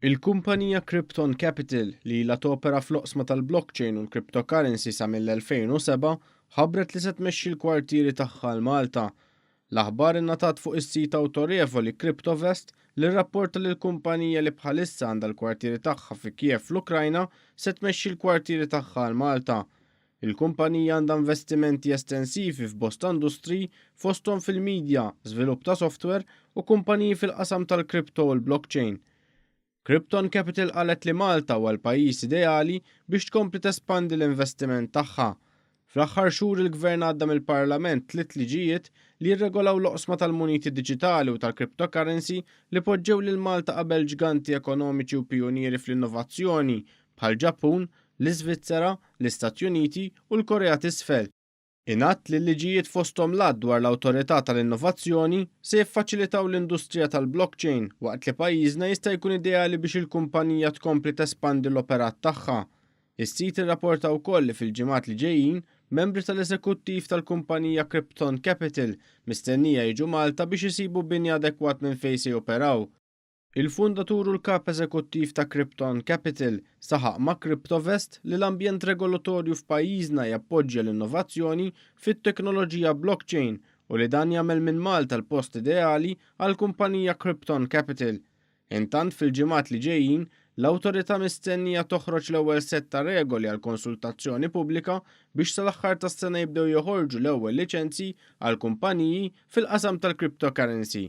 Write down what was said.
Il-kumpanija Krypton Capital, li ilha topera fl-oqsma tal-blockchain u l-cryptocurrency sa mill-2007, ħabbret li se tmexxi l-kwartieri tagħha għal Malta. L-aħbar ingħatat fuq is-sit awtorevoli Cryptovest li rrapporta li l-kumpanija li bħalissa għandha l-kwartieri tagħha fi Kiev fl-Ukrajna se tmexxi l-kwartieri tagħha għal Malta. Il-kumpanija għandha investimenti estensivi f'bosta industriji fosthom fil-media, żvilupp ta' software u kumpaniji fil-qasam tal-crypto u l-blockchain. Krypton Capital qalet li Malta huwa l-pajjiż ideali biex tkompli tespandi l-investiment tagħha. Fl-aħħar xhur il-Gvern għadda mill-Parlament tliet liġijiet li jirregolaw l-oqsma tal-muniti diġitali u tal-cryptocurrency li poġġew lil Malta qabel ġganti ekonomiċi u pijunieri fl-innovazzjoni bħall-Ġappun, l-Iżvizzera, l-Istati Uniti u l-Korea t'Isfel. Ingħad li l-liġijiet fosthom l-Att dwar l-Awtorità tal-Innovazzjoni se jiffaċilitaw l-industrija tal-blockchain waqt li pajjiżna jista' jkun ideali biex il-kumpanija tkompli tespandi l-operat tagħha. Is-sit irrapporta wkoll li fil-ġimgħat li ġejjin, membri tal-eżekuttiv tal-kumpanija Krypton Capital mistennija jiġu Malta biex isibu bini adekwat minn fejn se joperaw. Il-fundatur u l-Kap Eżekuttiv ta' Krypton Capital saħaq ma' Cryptovest li l-ambjent regolatorju f'pajjiżna jappoġġja l-innovazzjoni fit-teknoloġija blockchain u li dan jagħmel minn Malta l-post ideali għall-kumpanija Krypton Capital. Intant fil-ġimgħat li ġejjin, l-awtorità mistennija toħroġ l-ewwel sett ta' regoli għal konsultazzjoni pubblika biex sal-aħħar tas-sena jibdew joħorġu l-ewwel liċenzji għal kumpaniji fil-qasam tal-cryptocurrency.